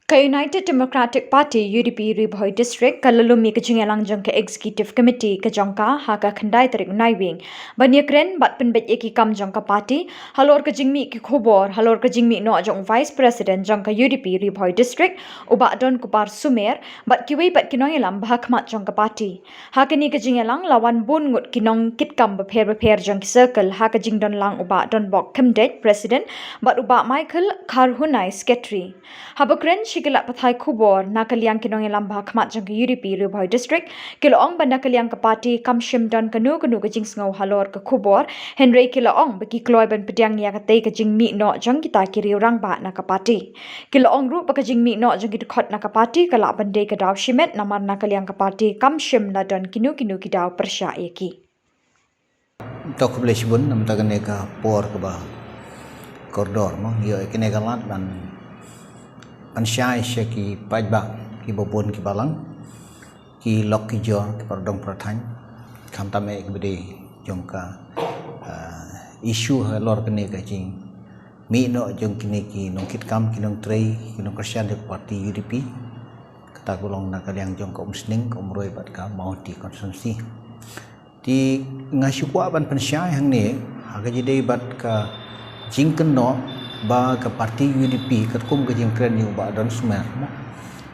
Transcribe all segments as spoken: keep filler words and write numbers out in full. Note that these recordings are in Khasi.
Ka United Democratic Party, U D P, Ri Bhoi District ka la lum ïa ka jingïalang jong ka Executive Committee ka jong ka ha ka khyndai tarik u Naiwieng ban ïakren bad pynbeit ïa ki kam jong ka party halor ka jingmih ki khubor halor ka jingmih noh jong Vice President jong ka U D P Ri Bhoi District, u Bah Don Kupar Sumer, bad kiwei pat ki nongïalam ba ha khmat jong ka party. Ha kane ka jingïalang la wan bun ngut ki nongkitkam bapher bapher jong ki circle ha ka jingdon lang u Bah Donbok Khymdeit, President, bad u Bah Michael Kharhunai, Secretary. Haba kren sha ki lad pathai khubor na ka liang ki nongïalam ba ha khmat jong ka U D P Ri Bhoi District, ki la ong ba na ka liang ka party kam shym don kano kano ka jingsngew halor ka khubor, hynrei ki la ong ba ki kloi ban pdiang ïa katei ka jingmih noh jong kita ki riew rangbah na ka party. Ki la ong ruh ba ka jingmih noh jong ki dkhot na ka party ka lah ban dei ka daw shimet namar na ka liang ka party kam shym la don kino kino ki daw pyrshah ïa ki. To khublei shibun namar kane ka por kaba kordor mo, ïoh ïa kane ka lad ban pynshai sha ki paidbah kiba bun kiba lang, ki lok ki jor, ki para dong para thaiñ, khamtam eh kiba dei jong ka, ah, issue halor kane ka jingmih noh jong kine ki nongkitkam, ki nongtrei, ki nongkyrshan jong ka party U D P. Kata ka long na ka liang jong ka Umsning, ka Umroi bad ka Mawhati constituency. Te nga shu kwah ban pynshai hangne ha ka jingdei bad ka jingkynnoh ba ka party U D P katkum ka jingkren ïa u Bah Don Sumer mo,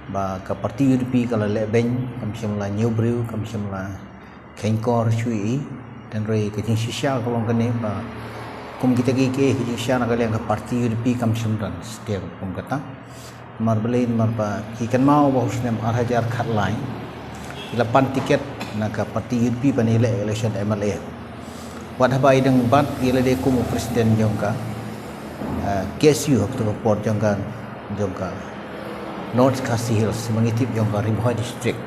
ba ka party U D P ka la lehbeiñ, kam shym la ñiew briew, kam shym la kheiñkor shuh ïa i. Hynrei ka jingshisha ka long kane ba kum kita kiei kiei ka jingshisha na ka liang ka party U D P kam shym don shuh kum kata. Namar balei? Namar ba ki kynmaw ba ha u snem ar hajar khatlai ki la pan tiket na ka party U D P ban ïaleh election M L A. Wat haba i dang bat i la dei kum u president jong ka, eh, K S U ha kato ka por jong ka, jong ka North Khasi Hills, ma ngi tip jong ka Ri Bhoi District.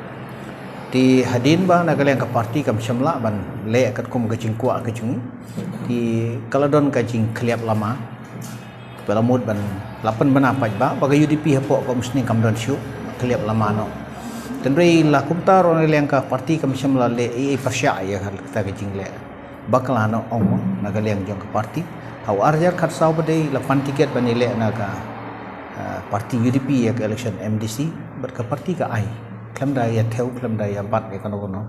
Te hadien ba na ka liang ka party kam shym lah ban leh katkum ka jingkwah ka jong i, te ka la don ka jingkhliap lama. Ba la mut ban la pynbna paidbah ba ka U D P hapoh ka Umsning kam don shuh, khliap lama noh. Hynrei la kumta ruh na ka liang ka party kam shym la leh ei ei pyrshah ïa kata ka jingleh bakla noh, ong mo, na ka liang jong ka party. Ha u ar hajar khatsaw pat de la pan tiket ban ïaleh na ka, ah, party U D P ïa ka election M D C, bad ka party ka ai, khlem da ïa thew, khlem da ïa bat ïa kano kano.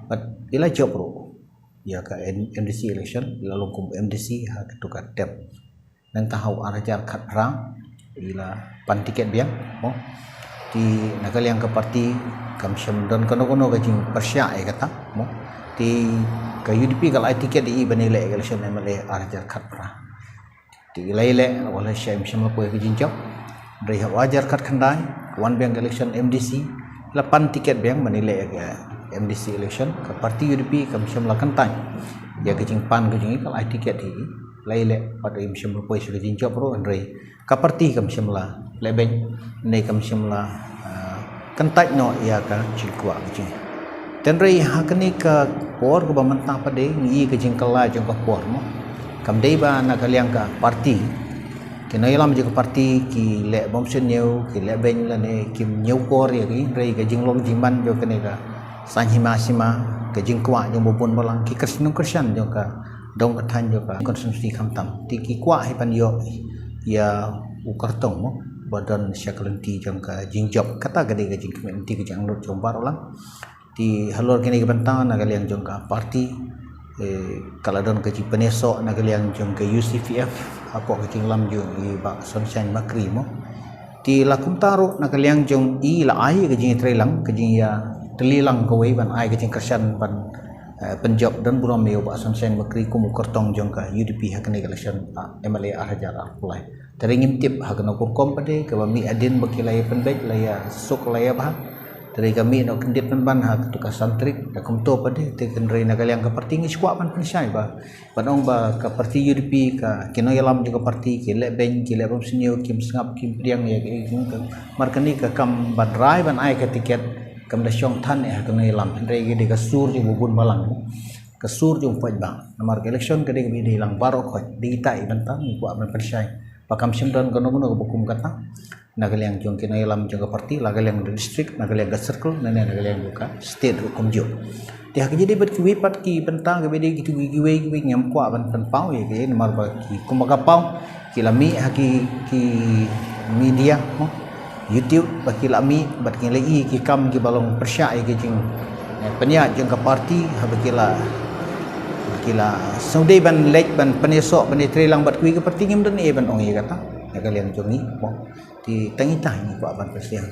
Bad i la jop ruh ïa ka M D C election, i la long kum M D C ha kato ka term. Nangta ha u ar hajar khatphra i la pan tiket biang mo. Te na ka liang ka party kam shym don kano kano ka jingpyrshah ïa kata mo. Te ka U D P ka la ai tiket ïa i ban ïaleh election M L A ar hajar khatphra. Te i la ïaleh, wat la shah, im shym la poi ka jingjop. Hynrei ha u ar hajar khatkhyndai wan biang ka election M D C, la pan tiket biang ban ïaleh ka M D C election. Ka party U D P kam shym la kyntait ïa ka jingpan ka jong i, ka la ai tiket ïa i, la ïaleh, wat im shym la poi sha ka jingjop ruh, hynrei ka party kam shym la lehbeiñ ne kam shym la, ah, kyntait noh ïa ka jingkwah ka jong i. Hynrei ha kane ka por kaba mynta pat de ngi i ka jingkylla jong ka por mo. Kam dei ba na ka liang ka party, ki nongïalam jong ka party ki leh bymsniew, ki lehbeiñ lane kim ñiewkor ïa ki, hynrei ka jinglong jingman jong kane ka saiñ hima sima, ka jingkwah jong ba bun balang, ki kyrshan, nongkyrshan jong ka dong ka thaiñ jong ka constituency khamtam. Te ki kwah hi ban ïoh ïa u kyrtong mo ba don sha ka lynti jong ka jingjop. Kata ka dei ka jingkhmih lynti, ka jingangnud jong baroh lang. Te halor kine ki bynta na ka liang jong ka party, eh, ka la don ka jingpynïasoh na ka liang jong ka U C P F hapoh ka jingïalam jong i Bah Sonshine Makri mo. Te la kumta ruh na ka liang jong i la ai ka jingïatreilang, ka jingïatylli lang kawei ban ai ka jingkyrshan ban, eh, pynjop don burom ïa u Bah Sonshine Makri kum u kyrtong jong ka U D P ha kane ka election, ah, M L A ar hajar arphew lai. Te ngim tip ha kano ka rukom pat de, kaba mih hadien ba ki la ïa pynbeit, la ïa suk, la ïa bha. Te ka mih noh kyndit pynban ha kato ka san tarik, da kumto pat de, te hynrei na ka liang ka party ngi shu kwah ban pynshai ba ban ong ba ka party U D P, ka, ki nongïalam jong ka party ki lehbeiñ, ki leh bymsniew, kim sngap, kim pdiang ïa ka, ka, namar kane ka kam ban rai ban ai ka tiket kam da shong than ïa ha ka nongïalam, hynrei ka dei ka sur jong ba bun balang, ka sur jong paidbah. Namar ka election ka dei kaba ïadei lang baroh khoit, dei kita i bynta ngi kwah ban pynshai ba kam shym don kano kano kaba kum kata na ka liang jong ki nongïalam jong ka party, la ka liang ka district, na ka liang ka circle, ne, ne na ka liang jong ka state ruh kumjuh. Te ha ka jingdei bad kiwei pat ki bynta kiba dei kitu ki, kiwei kiwei ngim kwah ban pynpaw ïa ki, namar ba ki, kumba ka paw ki la mih ha ki, ki media mo. YouTube ba ki la mih bad ki la ïohi ki kam kiba long pyrshah ïa ki jing, eh, pynïaid jong ka party, haba ki la, ki la sngewdei ban leit ban pynïasoh ban ïatrei lang bad kiwei ki party, ngim don ei ban ong ïa kata na ka liang jong ngi, mo. Te tang ita ngi kwah ban pyrshang.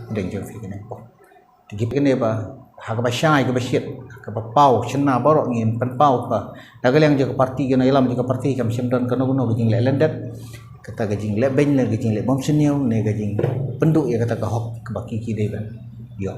Deng jong phi kane, mo. Te ki kane ba ha kaba shai kaba shit, ha kaba paw shynna baroh ngin pynpaw ka. Da ka liang jong ka party, ka nongïalam jong ka party kam shym don kano kano ka jingleh lyndet, kata ka jingleh beiñ ne ka jingleh bym sniew ne ka jingpynduh ïa kata ka hok kaba ki ki dei ban ïoh.